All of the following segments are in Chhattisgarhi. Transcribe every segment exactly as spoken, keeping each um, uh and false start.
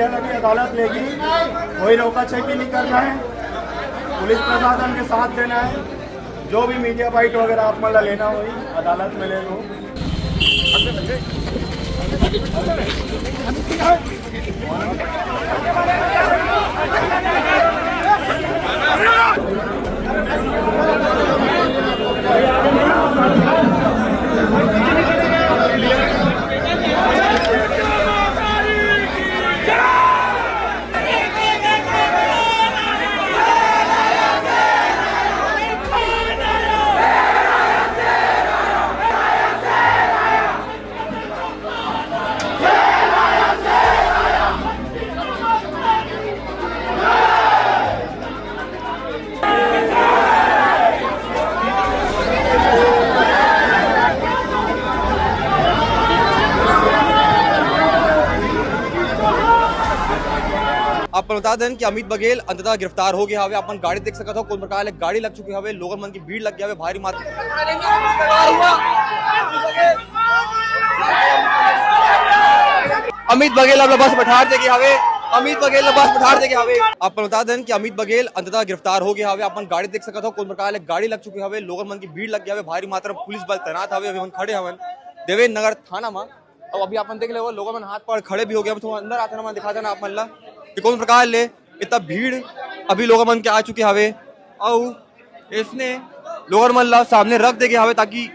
अभी अदालत लेगी, कोई रोका छेकी नहीं करना है, पुलिस प्रशासन के साथ देना है। जो भी मीडिया बाइट वगैरह आप मन ला लेना होही, अदालत में ले लो। आप मन बता देन कि अमित बघेल अंततः गिरफ्तार हो गए हवे। आप मन गाड़ी देख सकत हो, कौन प्रकार ले गाड़ी लग चुके हवे, लोगन मन की भीड़ लग गया हवे भारी मात्रा। अमित बघेल अब बस बैठार दे गए हवे, अमित बघेल बस बैठार दे गए हवे। आप मन बता देन कि अमित बघेल अंततः गिरफ्तार हो गए हवे। आप मन गाड़ी देख सकत हो, कौन प्रकार ले गाड़ी लग चुके हवे, लोगन मन की भीड़ लग गया हवे, भारी मात्रा में पुलिस बल तैनात हवे, अभी मन खड़े हवन देवेंद्र नगर थाना में। अब अभी आप मन देख लेवो, लोगन मन हाथ पकड़ खड़े भी हो गए। अब थोड़ा अंदर आते ना, मैं दिखा देना आप मन ला कि कौन प्रकार ले इतना भीड़ अभी लोगन मन के आ चुके हवे। अउ इसने लोगन मन ला सामने रख दे गए हवे, ताकि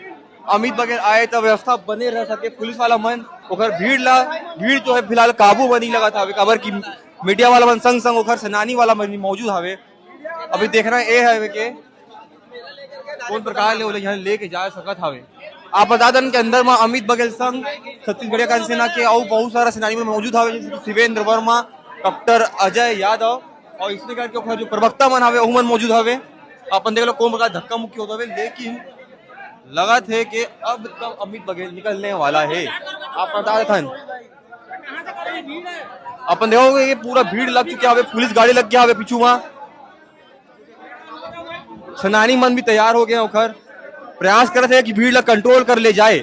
अमित बघेल आए तो व्यवस्था बने रह सके। पुलिस वाला मन ओकर भीड़ ला, भीड़ जो है फिलहाल काबू में नहीं लगत हवे, काबर कि मीडिया वाला मन संग संग ओकर सेनानी वाला मन भी मौजूद हवे। अभी देखना ये है कि कौन प्रकार ले ओला यहाँ लेके जा सकत हवे। आप बता दन के अंदर में अमित बघेल संग छत्तीसगढ़िया क्रांति सेना के अउ बहुत सारा सेनानी मन मौजूद हवे, जैसे कि शिवेंद्र वर्मा, डॉक्टर अजय यादव और इसने करके ओकर जो प्रवक्ता मन हवे, ओहू मन मौजूद हवे। अपन देख लो कौन प्रकार धक्का मुक्की होत हवे, लेकिन लगत है कि अब तब अमित बघेल निकलने वाला है। आप बता देथन, अपन देखोगे ये पूरा भीड़ लग चुके हवे, पुलिस गाड़ी लग गया हवे पीछू वहाँ। सेनानी मन भी तैयार हो गए हैं, ओखर प्रयास करत है कि भीड़ ला कंट्रोल कर ले जाए,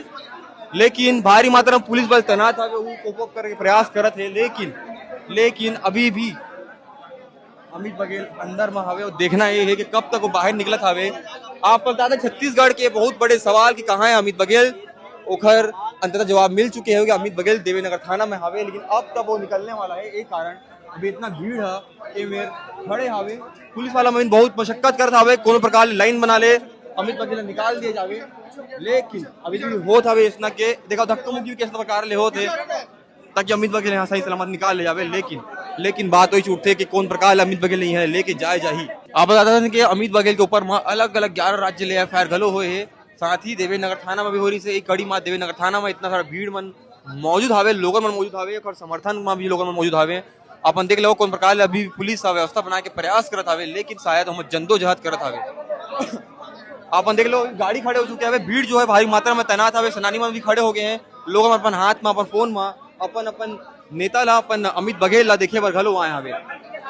लेकिन भारी मात्रा में पुलिस बल तैनात हवे, वो कोप करके प्रयास करत है, लेकिन लेकिन अभी भी अमित बघेल अंदर में हवे और देखना ये है कि कब तक वो बाहर निकलत हवे। आप बता दें, छत्तीसगढ़ के बहुत बड़े सवाल कि कहाँ है अमित बघेल। ओखर अंततः जवाब मिल चुके होंगे, अमित बघेल देवेंद्र नगर थाना में हवे, लेकिन अब तक वो निकलने वाला है। एक कारण अभी इतना भीड़ है, ये मेर खड़े हवे, पुलिस वाला मन बहुत मशक्कत करत हवे, कोनो प्रकार ले लाइन बना ले, अमित बघेल निकाल दिए जावे, लेकिन अभी भी होत हवे इसना के। देखा धक्का मुक्की भी किस प्रकार ले होत है, ताकि अमित बघेल यहाँ सही सलामत निकाल ले जावे। लेकिन लेकिन बात वही उठथे कि कौन प्रकार ले अमित बघेल नहीं है लेके जाए जाही। आप बता दें कि अमित बघेल के ऊपर में अलग अलग ग्यारह राज्य ले एफ आई आर घलो होए है, साथ ही देवेंद्र नगर थाना में भी हो रही से एक कड़ी में देवेंद्र नगर थाना में इतना सारा भीड़ मन मौजूद हवे, लोगन मन मौजूद हवे, ओकर समर्थन में भी लोगन मन मौजूद हवे। अपन देख लो कौन प्रकार ले अभी पुलिस ह व्यवस्था बनाए के प्रयास करत हवे, लेकिन शायद हम जद्दोजहद करत हवे। अपन देख लो गाड़ी खड़े हो चुके हवे, भीड़ जो है भारी मात्रा में तैनात हवे, सेनानी मन भी खड़े हो गए हैं, लोगन अपन हाथ में, अपन फोन में, अपन अपन नेता ला, अपन अमित बघेल ला देखे बर घलो आए हवे।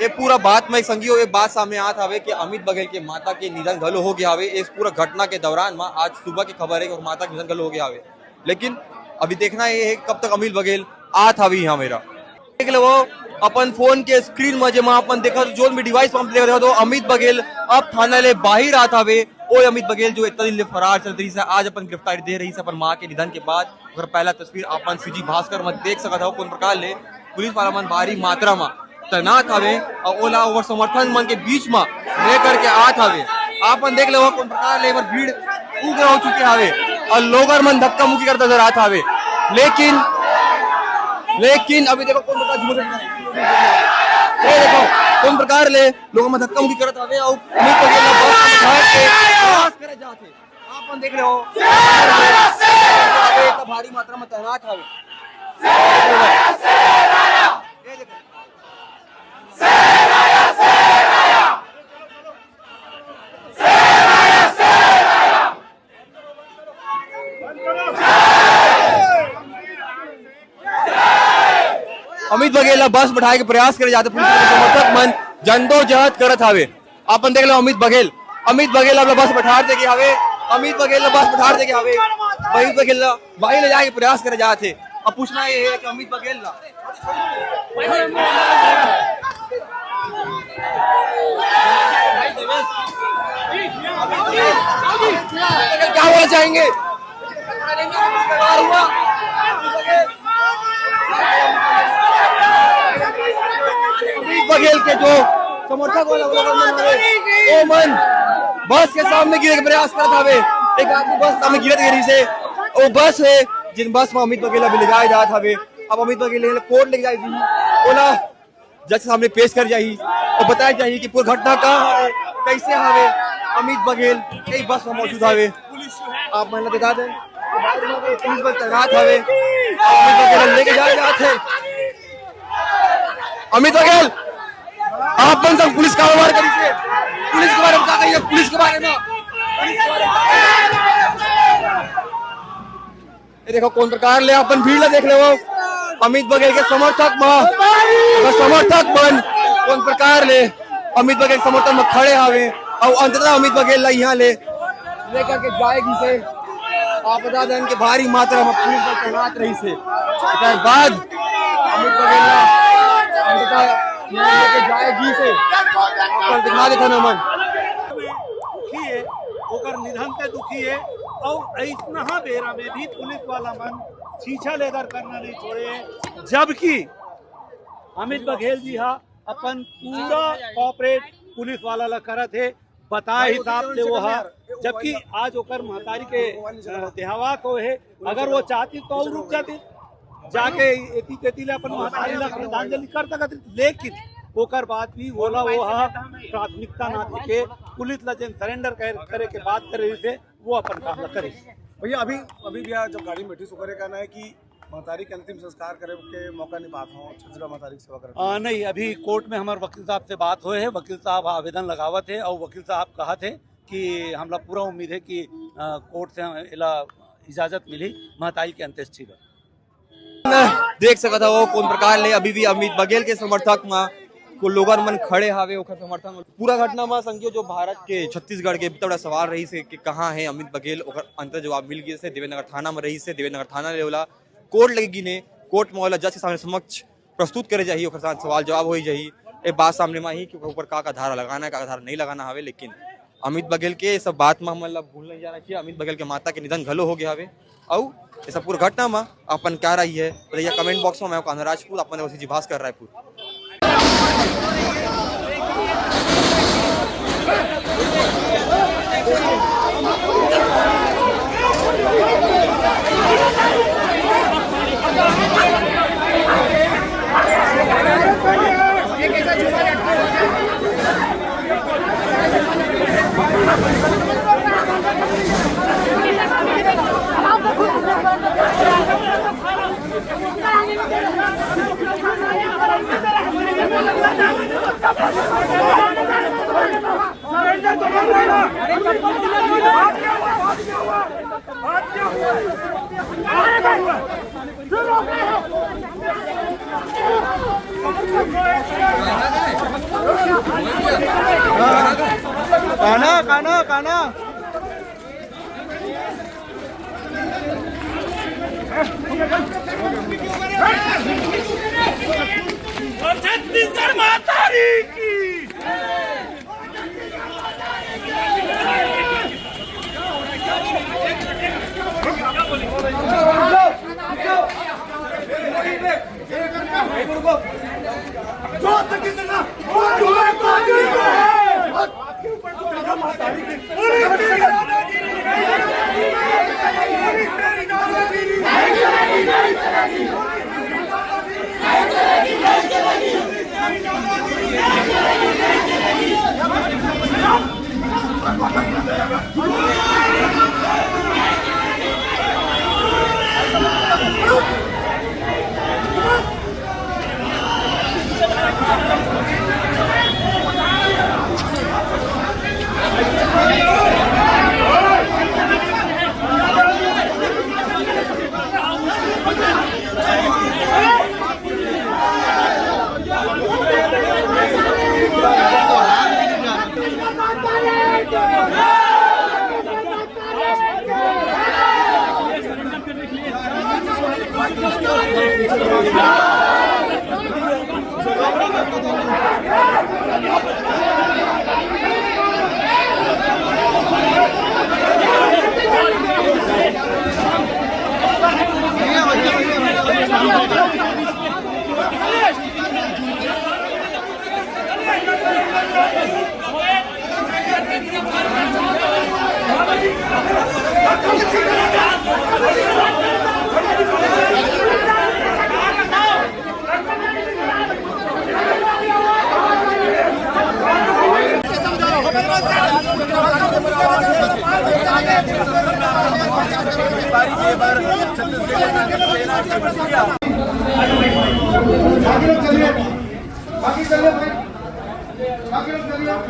ये पूरा बात में संगी हो, ये बात सामने आत हवे कि अमित बघेल के माता के निधन घलो हो गया हवे। इस पूरा घटना के दौरान में आज सुबह की खबर है कि माता के निधन घलो हो गया हवे। लेकिन अभी देखना ये है कि कब तक अमित बघेल आत हवे यहाँ मेरा। देख लो वो अपन फोन के स्क्रीन में, जेमा अपन देखा तो जोन भी डिवाइस में आप देखा तो अमित बघेल अब थाना ले बाहर आत हवे। ओ अमित बघेल जो इतना दिन ले फरार चलत रही से, आज अपन गिरफ्तारी दे रही से अपन माँ के निधन के बाद। अगर पहला तस्वीर अपन सी जी भास्कर में देख सकत हो, कौन प्रकार ले पुलिस वाला मन भारी मात्रा में तैनात हवे और ओला ओकर समर्थन मन के बीच में लेकर के आत हवे। आपन देख लेवा कौन प्रकार ले एबर भीड़ उग्र हो चुके हवे और लोगन मन धक्का मुक्की करता नजर आत हवे। लेकिन लेकिन अभी देखो कौन प्रकार झूठ, ये देखो कौन प्रकार ले लोगन मन धक्का मुक्की करत हवे और पुलिस को ये लोग बस में बैठ के प्रयास करे जात हे। आप मन देख रहे हो, ये तो भारी मात्रा में तैनात हवे। ये देखो। अमित बघेल ला बस बैठाए के प्रयास करे जाते, पुलिस के समर्थक मन जद्दोजहद करत हवे। अपन देख लो अमित बघेल, अमित बघेल ला बस बैठार दे के हवे, अमित बघेल ला बस बैठार दे के हवे, अमित बघेल ला बाहर ले जाए के प्रयास करे जात हे। अब पूछना ये है कि अमित बघेल ना क्या बोलना चाहेंगे? अमित बघेल के जो समर्थक वाला वो मन, वो मन बस के सामने गिरे के प्रयास करत हवे। एक आदमी बस सामने गिरत गिरी से, वो बस है जिन बस में अमित बघेल अभी ले जाए जात हवे। अब अमित बघेल कोर्ट लेके जाए दी, ओला जज के सामने पेश कर जाही और बताया जाही कि पूरा घटना का हवे, कैसे हवे। अमित बघेल कई बस में मौजूद हवे। आप मन ला बता दें, पुलिस बल तैनात हवे। अमित बघेल लेके जाए जात है। अमित बघेल, आप मन संग पुलिस कारोबार करी से, पुलिस के बारे में का कहिए? पुलिस के बारे में, पुलिस के बारे में ये देखो, कोन प्रकार ले अपन भीड़ ला देख लेवो। अमित बघेल के समर्थक म, अगर समर्थक मन कोन प्रकार ले अमित बघेल के समर्थन म खड़े हावे, अउ अंततः अमित बघेल ला इहाँ ले लेकर के जाए गिस हे। आप बता दें कि भारी मात्रा म पुलिस बल तैनात रहिस हे। एकर बाद अमित बघेल ला अंततः इहाँ लेके जाए गिस हे। आप दिखा देथन हमन। दुखी हे, ओकर निधन से दुखी हे। अउ अइसनहा बेरा में भी पुलिस वाला मन छीछा लेदर करना नहीं छोड़े हे, जबकि अमित बघेल जी हा अपन पूरा कोऑपरेट पुलिस वाला ला करत हे, बताए हिसाब से वो हा। जबकि आज ओकर महतारी के, अ, देहावास होए हे, अगर वो चाहती तो अउ रुक जाती, जाके एती तेती ले अपन महतारी ला श्रद्धांजलि कर सकत रही, लेकिन ओकर बाद भी ओला वो हा प्राथमिकता ना देके पुलिस ला जेन सरेंडर कर, करे के बात करे रहिस हे, वो अपन काम ला करे। भैया, अभी, अभी भैया जब गाड़ी में बैठी, ओकर कहना है कि महतारी के अंतिम संस्कार करे के मौका नहीं पात हो, छत्तीसगढ़ महतारी की सेवा करे। आ, नहीं, अभी कोर्ट में हमारे वकील साहब से बात होए हे, वकील साहब आवेदन लगावत हे अउ वकील साहब कहत हे कि हमला पूरा उम्मीद हे कि, आ, कोर्ट से एला इजाजत मिली महतारी के अंत्येष्टि बर। देख सकत हव कोन प्रकार ले अभी भी अमित बघेल के समर्थक म को लोगन मन खड़े हावे ओकर समर्थन म। पूरा घटना म संगियो जो भारत के छत्तीसगढ़ के इतना बड़ा सवाल रहिस हे कि कहाँ हे अमित बघेल, ओकर अंततः जवाब मिल गिस हे। देवेंद्र नगर थाना म रहिस हे, देवेंद्र नगर थाना ले ओला कोर्ट लेके गिने, कोर्ट म ओला जज के सामने समक्ष प्रस्तुत करे जाही, ओकर साथ सवाल जवाब होई जाही। ए बात सामने म आही कि ओकर ऊपर का का धारा लगाना हे, का का धारा नहीं लगाना हवे, लेकिन अमित बघेल के ये सब बात म हमन ला भूल नहीं जाना चाहिए। अमित बघेल के माता के निधन घलो हो गया हवे, अउ ये सब पूरा घटना म अपन क्या राय हे, बताइए कमेंट बॉक्स म। मैं कान्हा राजपूत, अपन वसीजी भास्कर रायपुर। काना, काना, काना। छत्तीसगढ़ महतारी की। बाकी लोग चलिए, बाकी चलिए भाई, बाकी लोग चलिए।